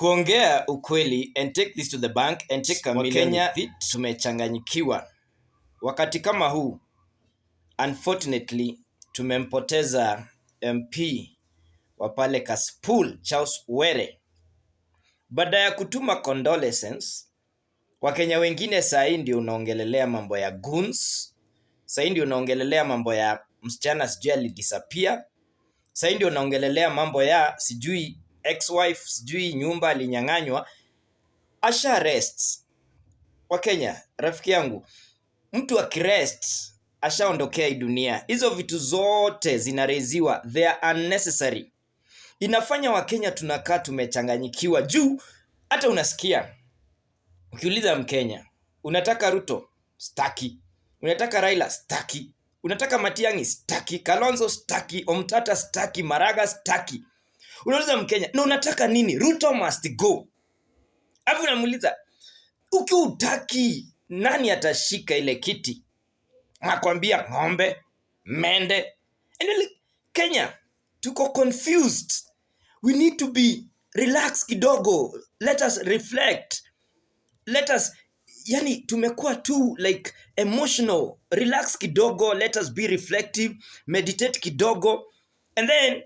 Kuongea ukweli, and take this to the bank and take a million Wakenya with it, tumechanganyikiwa. Wakati kama huu, unfortunately, tumempoteza MP wa pale Kasipul, Charles Were. Baada ya kutuma condolences, Wakenya wengine saa hii ndio unaongelelea mambo ya goons, saa hii ndio unaongelelea mambo ya msichana sijui alidisappear, saa hii ndio unaongelelea mambo ya sijui ex-wife, sijui nyumba alinyang'anywa, asha rest. Wakenya, rafiki yangu, mtu akirest ashaondokea hii dunia. Hizo vitu zote zinareziwa, they are unnecessary. Inafanya Wakenya tunakaa tumechanganyikiwa juu hata unasikia ukiuliza Mkenya, "Unataka Ruto?" "Staki." "Unataka Raila?" "Staki." "Unataka Matiang'i?" "Staki." "Kalonzo?" "Staki." "Omtata?" "Staki." "Maraga?" "Staki." Unauliza Mkenya, "Na unataka nini?" "Ruto must go." Alafu unamuuliza, "Ukiwa utaki, nani atashika ile kiti?" Nakwambia ng'ombe, mende. And you're like, Kenya, tuko confused. We need to be relax kidogo. Let us reflect. Let us, yani tumekuwa too like emotional. Relax kidogo, let us be reflective, meditate kidogo and then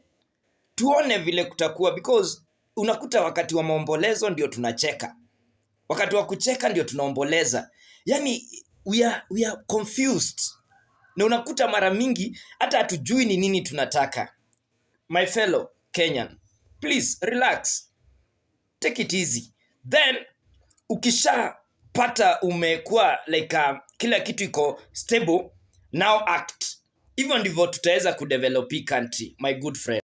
tuone vile kutakuwa, because unakuta wakati wa maombolezo ndio tunacheka, wakati wa kucheka ndio tunaomboleza. Yani we are confused, na unakuta mara mingi hata hatujui ni nini tunataka. My fellow Kenyan, please relax, take it easy. Then ukishapata umekuwa like kila kitu iko stable, now act. Hivyo ndivyo tutaweza kudevelop hii country, my good friend.